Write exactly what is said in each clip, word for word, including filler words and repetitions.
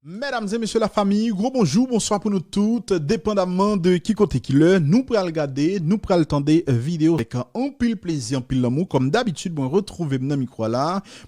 Medam e mesye, lafanmi, gwo bonjou, bonswa pou nou tout, depandamman de ki kote, ki lè nou pral gade, nou pral tande videyo avèk anpil plezi, anpil lanmou. Kòm dabitid, mwen retwouve m nan mikwo a la,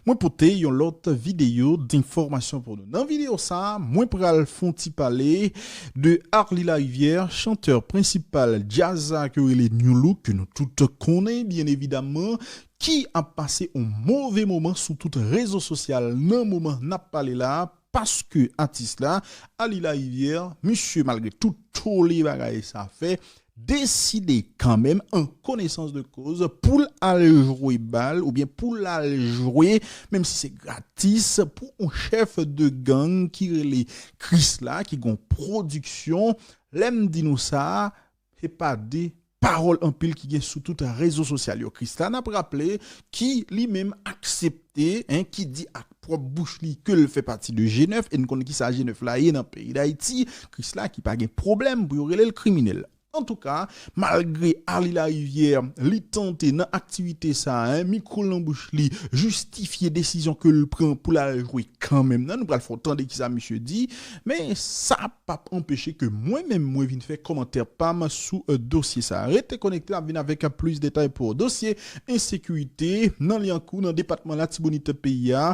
mwen pote yon lòt videyo enfòmasyon pou nou. Nan videyo sa, mwen pral fè yon ti pale de Arly Larivière, chantè prensipal djaz la ke yo rele Nu Look, ke nou tout konnen, byen evidamman, ki ap pase yon move moman sou tout rezo sosyal nan moman n ap pale la, paske atis la, Arly Larivière, misye, malgre tout tole bagay sa fè, deside kanmenm, an konesans de koz, pou l al jwe bal, oubyen pou l al jwe, menm si se gratis, pou yon chèf de gang ki rele Krisla, ki gon pwodiksyon. Lè m di nou sa, se pa de pawòl anpil ki gen sou tout rezo sosyal yo. Krisla, n ap raple, ki li menm aksepte, en, ki di ak pwòp bouch li ke l fè pati de G nèf, e n konnen kisa G nèf la ye nan peyi Dayiti. Krisla ki pa gen pwoblèm pou yo rele l kriminèl. Antouka, malgre Arly Larivière, li tante nan aktivite sa, en, mikwo l nan bouch li, jistifye desizyon ke l pran pou l al jwe kanmenm nan, nou pral fè w tande kisa misye di, men sa p ap anpeche ke mwen menm, mwen vin fè kòmantè pa m sou, euh, dosye sa. Rete konekte, n ap vin avèk plis detay pou w. Dosye ensekirite nan Lyankou, nan depatman Latibonit peyi a,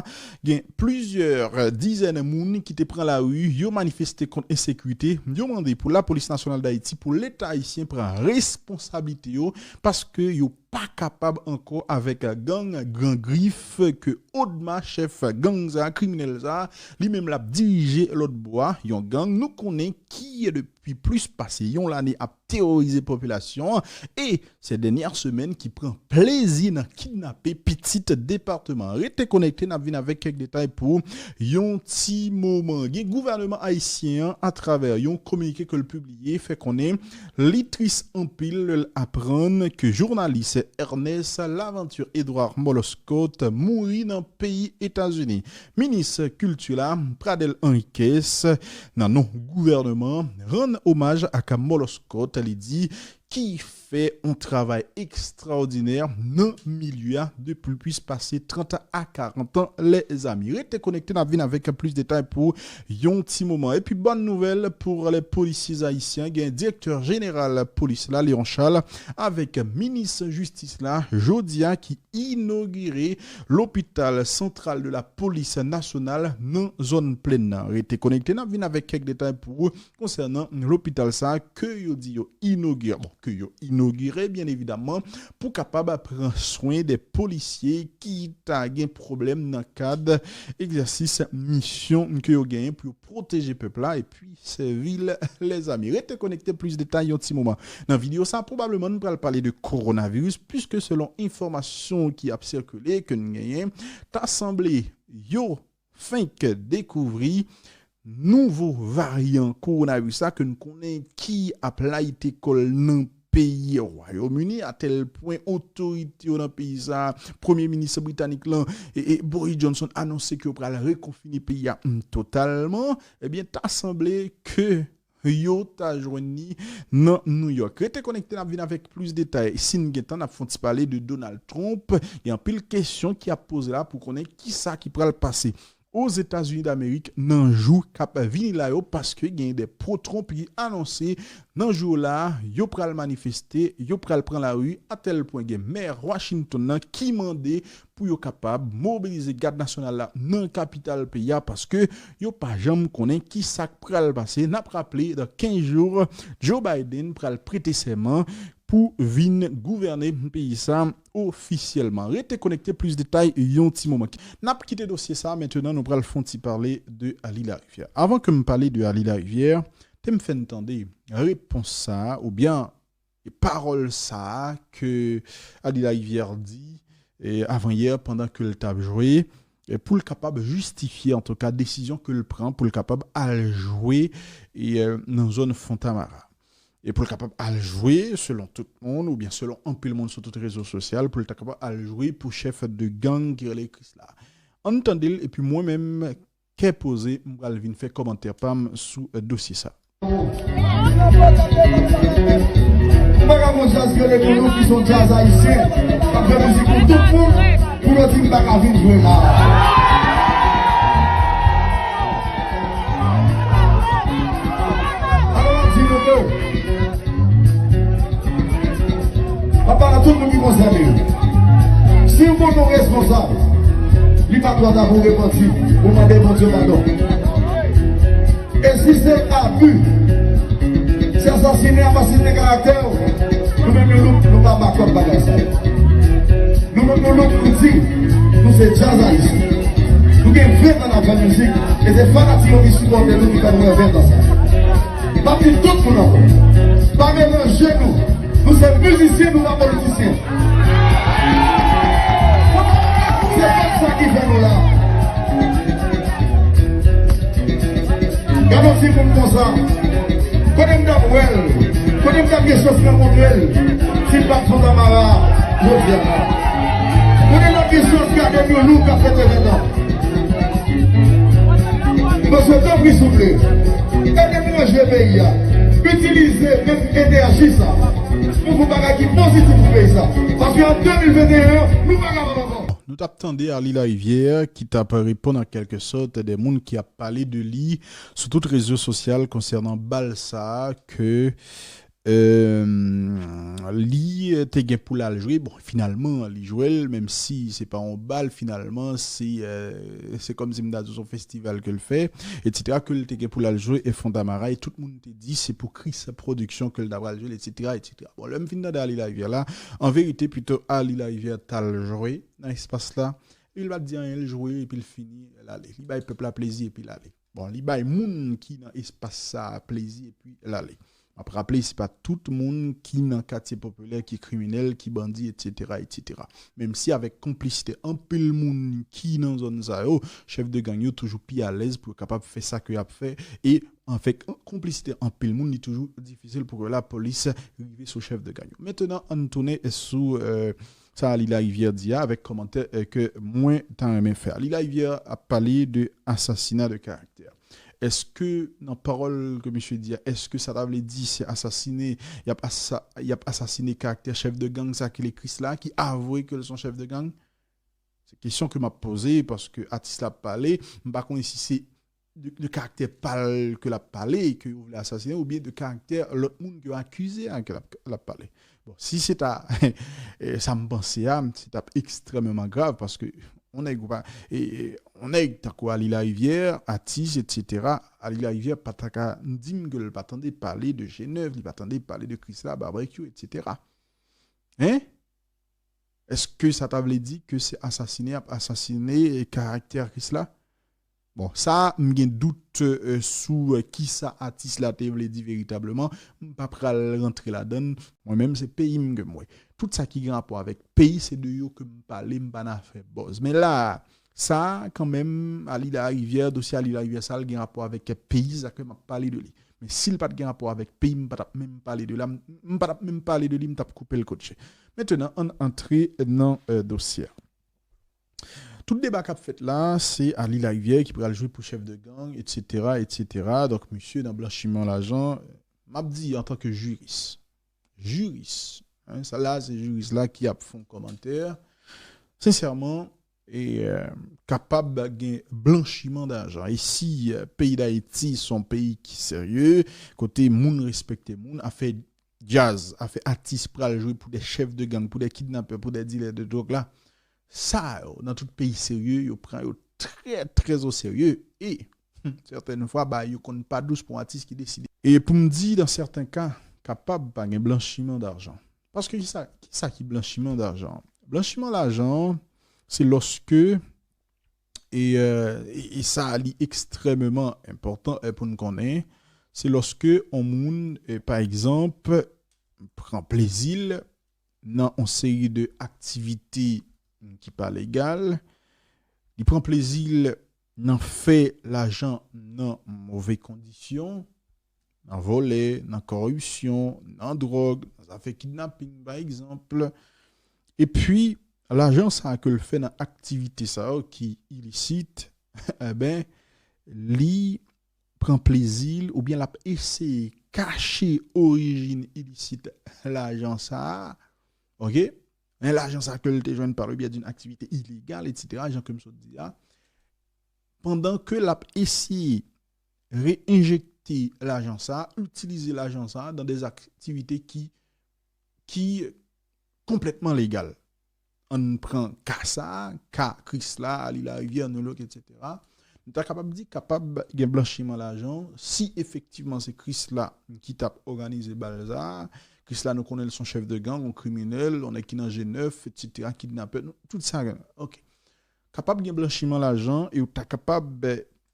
gen plizyè, euh, dizèn moun ki te pran lari, yo manifeste kont ensekirite, yo mande pou Lapolis Nasyonal Dayiti, pou Leta ayisyen pran responsablite yo, paske yo pa kapab ankò avèk gang Gran Grif ke Odma, chèf gang sa, kriminèl sa, li menm l ap dirije lòt bò a, yon gang nou konnen ki depi plis pase yon lane ap teworize popilasyon an, e se dènyè semèn ki pran plezi nan kidnape pitit depatman. Rete konekte, n ap vin avèk kèk detay pou yon ti moman. Gen gouvènman ayisyen an, atravè yon kominike ke l pibliye, fè konnen li tris anpil lè l aprann ke jounalis Ernest Laventure Edouard Moloskot mouri nan peyi Etazini. Minis kilti la, Pradel Henriquez, nan non gouvènman, rann omaj ak Moloskot, li di, ki fè yon travay ekstraòdinè nan milye a depi plis pase trant a karant an, lèzami. Rete konekte, n ap vin avèk plis detay pou yon ti moman. Epi, bòn nouvèl pou lè polisye ayisyen, gen direktè jeneral polis la, Léon Charles, avèk minis jistis la, jodi a, ki inogire lopital santral de la polis nasyonal nan zòn plèn nan. Rete konekte, n ap vin avèk kèk detay pou ou konsènan lopital sa ke yo di yo inogire, bon, ke yo inogire, byen evidamman, pou kapab pran swen de polisye ki ta gen pwoblèm nan kad egzèsis misyon ke yo genyen pou yo pwoteje pèp la epi sèvi l, lèzami. Rete konekte, plis detay yon ti moman. Nan videyo sa, pwobableman, nou pral pale de kowonaviris, piske selon enfòmasyon ki ap sikile, ke n genyen, ta sanble yo fenk dekouvri nouvo varyan kowonaviris la ke n konnen ki ap layite kò l nan peyi Wayòm Ini, atèl pwen otorite yo nan peyi sa, premye minis britanik lan, e, e Boris Johnson anonse ke yo pral rekonfine peyi a, mm, totalman. Ebyen, ta sanble ke yo ta jwenn li nan New York. Rete konekte, n ap vin avèk plis detay. Si n gen tan, n ap fè yon ti pale de Donald Trump. Gen anpil kesyon ki ap poze la pou konnen kisa ki pral pase Ozetazini Damerik nan jou k ap vini la yo, paske gen de pro-Trump ki anonse nan jou la, yo pral manifeste, yo pral pran lari, atèl pwen gen mè Washington nan ki mande pou yo kapab mobilize gad nasyonal la nan kapital peyi a, paske yo pa janm konnen kisa k pral pase. N ap raple, dan kenz jou, Joe Biden pral prete sèman pou vin gouvène peyi sa ofisyèlman. Rete konekte, plis detay yon ti moman. N ap kite dosye sa, mentenan nou pral fè yon ti pale de Arly Larivière. Avan ke m pale de Arly Larivière, te m fè n tande repons sa, oubyen pawòl sa ke Arly Larivière di, e, avan yè, pandan ke l t ap jwe, e, pou l kapab jistifye, antouka, desizyon ke l pran pou l kapab al jwe, e, e, nan zòn Fontamara. E pou l kapab al jwe, selon tout moun, oubyen selon anpil moun sou tout rezo sosyal, pou l ta kapab al jwe pou chèf de gang ki rele Krisla. Ann tande l, epi mwen menm, kè poze, m pral vin fè kòmantè pa m sou, e, dosye sa. M pa ka fè yon djaz rele pou nou, ki se yon djaz ayisyen, k ap fè mizik pou tout moun, pou yo di m pa ka vin jwe la. Konsène yo. Si w konnen w responsab, li pa twò ta pou w repanti, pou w mande Bondye padon. E si se abi, si asasinen ap asasinen karaktè w, nou menm nou, nou pa bakòp bagay sa yo. Nou menm nou, nou di, nou se djaz ayisyen. Nou gen ven tan nan fè mizik, e se fanatik yo ki sipòte nou ki fè nou gen ven tan sa. M ap di tout moun ankò, pa melanje nou. Nou se mizisyen, nou pa politisyen. Se pèp sa ki fè nou la. Gade yon timoun konsa. Kote m t ap wè l? Kote m t ap gen chans rankontre l? Si l pa t Fontamara, jodi a. Kote l ap gen chans gade Miloulou k ap fete ventan? Mesye, tanpri, souple, ede nou ranje peyi a. Itilize menm enèji sa pou fè bagay ki pozitif pou peyi sa. Paske an de mil venteyen an, nou pa kapab ankò. Nou t ap tande Arly Larivière ki t ap reponn an kèlke sòt de moun ki ap pale de li sou tout rezo sosyal konsènan bal sa a ke euh, li te gen pou l al jwe. Bon, finalman, li jwe l, menm si se pa yon bal, finalman, se euh, se kòm si m ta di se yon festival ke l fè, etsetera, ke l te gen pou l al jwe e Fontamara, e tout moun te di se pou Chris Production ke l ta pral jwe l, etsetera, etsetera. Bon, lè m fin tande Arly Larivière la, an verite, pito Arly Larivière t al jwe nan espas la, epi l pa t di anyen, l jwe, epi l fini, l ale. Li bay pèp la plezi, epi l ale. Bon, li bay moun ki nan espas sa a plezi, epi l ale. M ap raple, se pa tout moun ki nan katye popilè ki kriminèl, ki bandi, etsetera, etsetera. Menm si avèk konplisite anpil moun ki nan zòn sa yo, chèf de gang yo toujou pi alèz pou yo kapab fè sa ke y ap fè. E avèk konplisite anpil moun, li toujou difisil pou ke lapolis rive sou chèf de gang yo. Mentenan, ann tounen sou euh, sa Arly Larivière di a avèk kòmantè euh, ke mwen ta renmen fè. Arly Larivière ap pale de asasina de karaktè. Èske nan pawòl ke misye di a, èske sa ta vle di se asasine, y ap asa, y ap asasine karaktè chèf de gang sa ki le Chris la, ki avwe ke l se yon chèf de gang? Se kesyon ke m ap poze paske atis la ap pale, m pa konnen si se de, de karaktè pa l ke l ap pale, ke yo vle asasinen, oubyen de karaktè lòt moun ke yo akize a ke l ap, l ap pale. Bon, si se ta, eh, sa m panse a, se t ap ekstrèmeman grav paske yon nèg ou pa, eh, yon nèg tankou Arly Larivière, atis, etsetera, Arly Larivière pa ta ka di m ke l pa tande pale de G nèf, li pa tande pale de Krisla, Barbecue, etsetera. Hein? Èske sa ta vle di ke se asasinen y ap asasinen karaktè Krisla? Bon, sa, m gen dout euh, sou euh, kisa atis la te vle di veritableman. M pa pral rantre ladann. Mwen menm, se peyi m ke m wè. Tout sa ki gen rapò avèk peyi, se de yo ke m pale, m pa nan afè buzz. Men la, sa, kanmenm, Arly Larivière, dosye Arly Larivière sa, l gen rapò avèk peyi, sa ke m ap pale de li. Men si l pa t gen rapò avèk peyi, m pa t ap menm pale de la, m pa t ap menm pale de li, m t ap koupe l kotje. Mentenan, ann antre nan euh, dosye a. Tout deba k ap fèt la, se Arly Larivière ki pral jwe pou chèf de gang, etsetera, etsetera. Donk, misye nan blanchiman lajan, m ap di antanke jiris. Jiris. Hein, sa la, se jiris la ki ap fè yon kòmantè. Sensèman, e euh, kapab gen blanchiman dajan. E si euh, peyi Dayiti se yon peyi ki serye, kote moun respekte moun, afè djaz, afè atis pral jwe pou de chèf de gang, pou de kidnapè, pou de dilè de dwòg la, sa yo, nan tout peyi serye, yo pran yo trè, trè o serye. E, sètèn fwa, ba yo konn pa dous pou yon atis ki deside. E pou m di, dan sèten ka, kapab pa gen blanchiman dajan. Paske kisa, kisa ki blanchiman dajan? Blanchiman lajan, se lòske, e, euh, e, e sa li ekstrèmeman enpòtan euh, pou n konnen, se lòske yon moun, euh, pa egzanp, pran plezi l nan yon seri de aktivite ki pa legal, li pran plezi l nan fè lajan nan move kondisyon, nan vòlè, nan kòripsyon, nan dwòg, nan zafè kidnaping, pa egzanp. Epi, lajan sa ke l fè nan aktivite sa yo ki ilisit, enben, li pran plezi l oubyen l ap eseye kache orijin ilisit lajan sa a, oke? Men lajan sa ke l te jwenn pa le byen d'une activité illégale, etsetera, jan ke m sot di a, pandan ke l ap eseye reenjekte lajan sa, itilize lajan sa dan de aktivite ki, ki, konplètman legal. Ann pran ka sa, ka Krisla, Ali Larivière, Nolo, etsetera. Nou ta kapab di kapab gen blanchiman lajan si efektivman se Krisla ki t ap òganize bal sa. Krisla, nou konnen l se yon chèf de gang, yon kriminèl, yon nèg ki nan G nèf, etsetera, kidnapè, tout sa. Ok. Kapab gen blanchiman lajan e ou ta kapab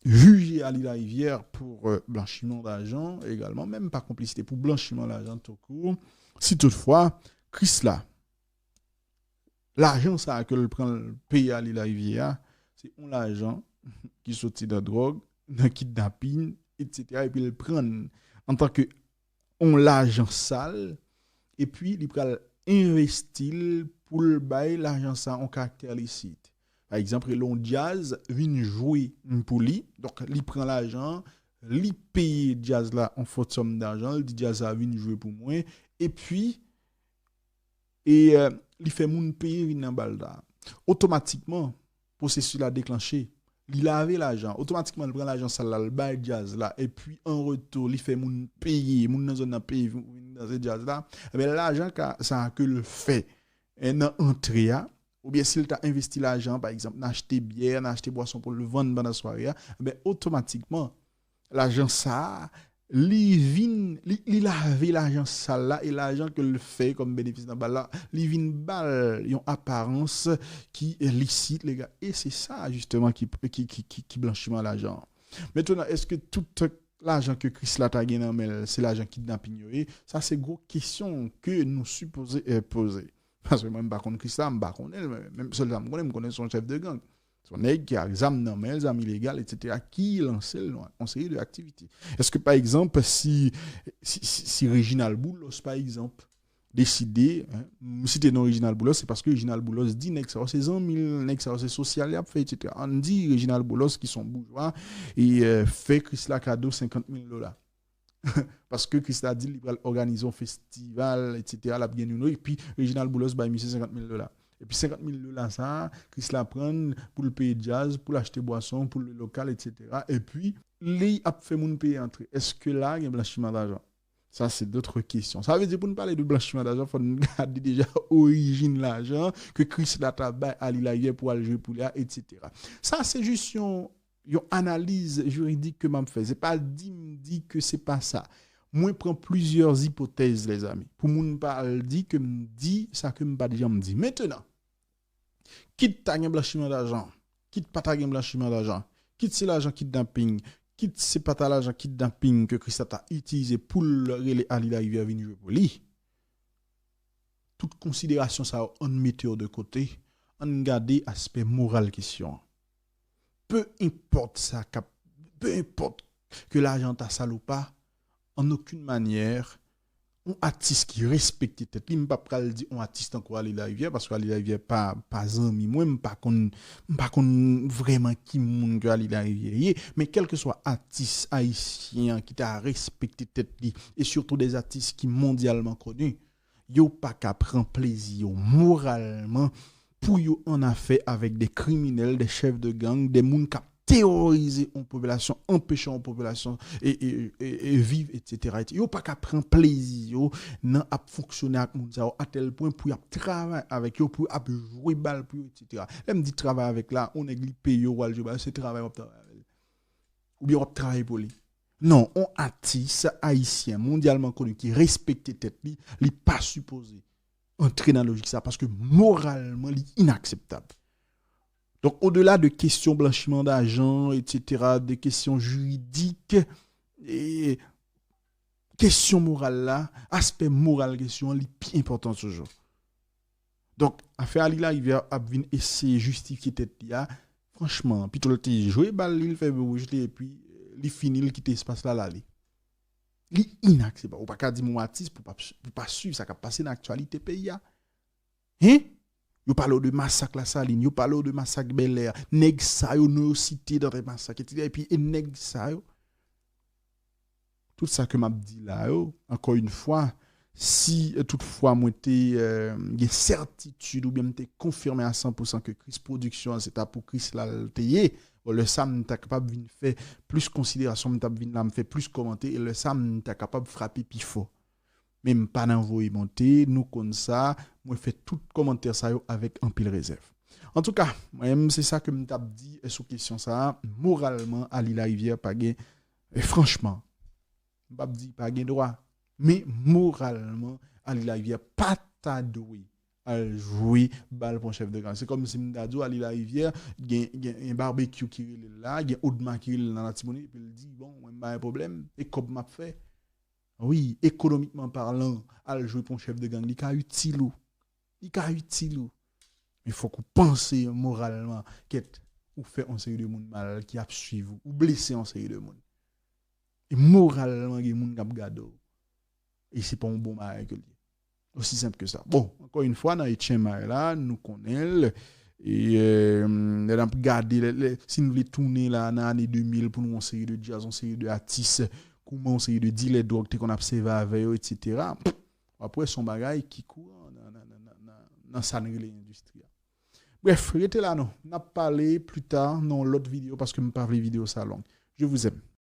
jije Ali Larivière pou blanchiman lajan egalman, menm pa konplisite, pou blanchiman lajan toutkout. Si toutfwa Krisla, lajan sa ke l pran l peye Ali Larivière a, se yon lajan ki soti nan dwòg, nan kidnapin, etsetera, epi l pran l antanke yon lajan sal, epi li pral envesti l pou l bay lajan sa yon karaktè lisit. Pa egzanp, rele yon djaz vin jwe pou li. Donk, li pran lajan, li peye djaz la yon fòt sòm dajan, li di djaz sa vin jwe pou mwen, epi e li fè moun peye vin nan bal la. Otomatikman, pwosesis la deklanche. Li lave lajan. Otomatikman, li pran lajan sal la, li bay djaz la. Epi, an retou, li fè moun peye, moun nan zòn nan peye vin danse djaz la. Ebyen, lajan sa ke l fè nan antre a, oubyen si l ta envesti lajan, pa egzanp, nan achte byè, nan achte bwason pou l vann pandan sware a, ebyen, otomatikman, lajan sa a, li vin, li, li lave lajan sal la e lajan ke l fè kòm benefis nan bal la, li vin ba l yon aparans ki lisit, legal. E se sa, jisteman, ki, ki, ki, ki, ki blanchiman lajan an. Mentnan, èske tout lajan ke Krisla ta gen nan men l, se lajan kidnapin yo ye? Sa se gwo kesyon ke nou sipoze poze. Paske mwen, m pa konn Krisla, m pa konnen l, men sèl sa m konnen, m konnen se yon chèf de gang. Se yon nèg ki ak zam nan men l, zam ilegal, etsetera, ki lanse l nan yon seri de aktivite. Èske, pa egzanp, si, si, si, si Reginald Boulos, pa egzanp, deside, m site non Reginald Boulos, se paske Reginald Boulos di nèg sa yo se zanmi l, nèg sa yo se sosyal y ap fè, etsetera. Ann di Reginald Boulos, ki se yon boujwa, e fè Krisla kado senkant mil dola. Paske Krisla di l li pral òganize yon festival, etsetera, l ap gen Nino, epi Reginald Boulos bay misye senkant mil dola. Epi senkant mil dola sa a, Krisla pran l pou l peye djaz, pou l achte bwason, pou l lwe lokal, etsetera. Epi, li ap fè moun peye antre. Èske la gen blanchiman lajan? Sa se dotre kesyon. Sa vle di pou n pale de blanchiman lajan, fò n gade deja orijin lajan ke Krisla ta bay Ali Larivière pou al jwe pou li a, etsetera. Sa se jis yon yon analiz jiridik ke m ap fè. Se pa di m di ke se pa sa. Mwen pran plizyè ipotèz, lèzanmi, pou moun pa al di ke m di sa ke m pa t janm di. Mentnan, kit ta gen blanchiman lajan, kit pa ta gen blanchiman lajan, kit se lajan kidnaping, kit se pa ta lajan kidnaping ke Krisla ta itilize pou l rele Ali Larivière vin jwe pou li, tout konsiderasyon sa yo, ann mete yo de kote, ann gade aspè moral kesyon an. Pe enpòt sa k ap, pe enpòt ke lajan an ta sal ou pa, an okenn manyè, yon atis ki respekte tèt li, m pa pral di yon atis tankou Ali Larivière, paske Ali Larivière pa, pa zanmi mwen, m pa konn, m pa konn vrèman ki moun ke Ali Larivière ye, men kèlkeswa atis ayisyen an ki ta respekte tèt li, e sitou de atis ki mondyalman koni, yo pa ka pran plezi yo moralman pou yo an afè avèk de kriminèl, de chèf de gang, de moun k ap teworize yon popilasyon, anpeche yon popilasyon e, e, e, e viv, etsetera. Yo pa ka pran plezi yo nan ap fonksyone ak moun sa yo atèl pwen pou y ap travay avèk yo, pou y ap jwe bal pou yo, etsetera. Lè m di travay avèk la, yon nèg li peye w al jwe bal, se travay w ap travay avè l. Oubyen w ap travay pou li. Non, yon atis ayisyen mondyalman koni ki respekte tèt li, li pa sipoze antre nan lojik sa, paske moralman, li inakseptab. Donk, odela de kesyon blanchiman dajan, etsetera, de kesyon jiridik, e kesyon moral la, aspè moral kesyon an, li pi enpòtan toujou. Donk, afè Ali Larivière ap vin eseye jistifye tèt li a, franchman, pito l te jwe bal li, l fè bouch li, epi li fini, l kite espas la, l ale. Li inakseptab. Ou pa ka di m yon atis pou pa, pou pa swiv sa k ap pase nan aktyalite peyi a. Hein? Yo pale w de masak Lasalin, yo pale w de masak Bèlè a. Nèg sa yo, non yo site nan de masak, etsetera. Epi, e nèg sa yo, tout sa ke m ap di la yo, ankò yon fwa, si, eh, toutfwa mwen te, eh, gen sètitid oubyen m te konfime a san pou san ke Chris Production an se ta pou Chris la l te ye, bon, lè sa m ta kapab vin fè plis konsiderasyon, m t ap vin la, m fè plis kòmantè, e lè sa m ta kapab frape pi fò. Men m pa nan voye monte, nou konn sa, mwen fè tout kòmantè sa yo avèk anpil rezèv. Antouka, mwen menm se sa ke m t ap di sou kesyon sa a, moralman, Ali Larivière pa gen, e franchman, m p ap di pa gen dwa, men moralman, Ali Larivière pa ta dwe al jwe bal pou yon chèf de gang. Se kòm si m ta di w Ali Larivière, gen, gen, gen Barbecue ki rele l la, gen Odma ki rele l nan Latibonit, epi l di, bon, mwen m pa gen pwoblèm, e kòb m ap fè. Wi, ekonomikman palan, al jwe pou yon chèf de gang, li ka itil ou. Li ka itil ou. Men fòk ou panse moralman, kèt, ou fè yon seri de moun mal ki ap swiv ou, ou blese yon seri de moun. E moralman, gen moun k ap gade w. E se pa yon bon bagay ke l ye. Osi senp ke sa. Bon, ankò yon fwa, nan H M I la, nou konnen l. E, euh, lè n ap gade, lè, lè, si n vle tounen la, nan ane de mil, pou nou yon seri de djaz, yon seri de atis, kouman yon seri de dilè dwòg te konn ap sèvi avè yo, et cetera. W ap wè se yon bagay ki kouran nan, nan, nan, nan, nan, nan sa n rele endistri a. Brèf, rete la non. N ap pale pli ta nan yon lòt videyo paske m pa vle videyo sa long. Je vous aime.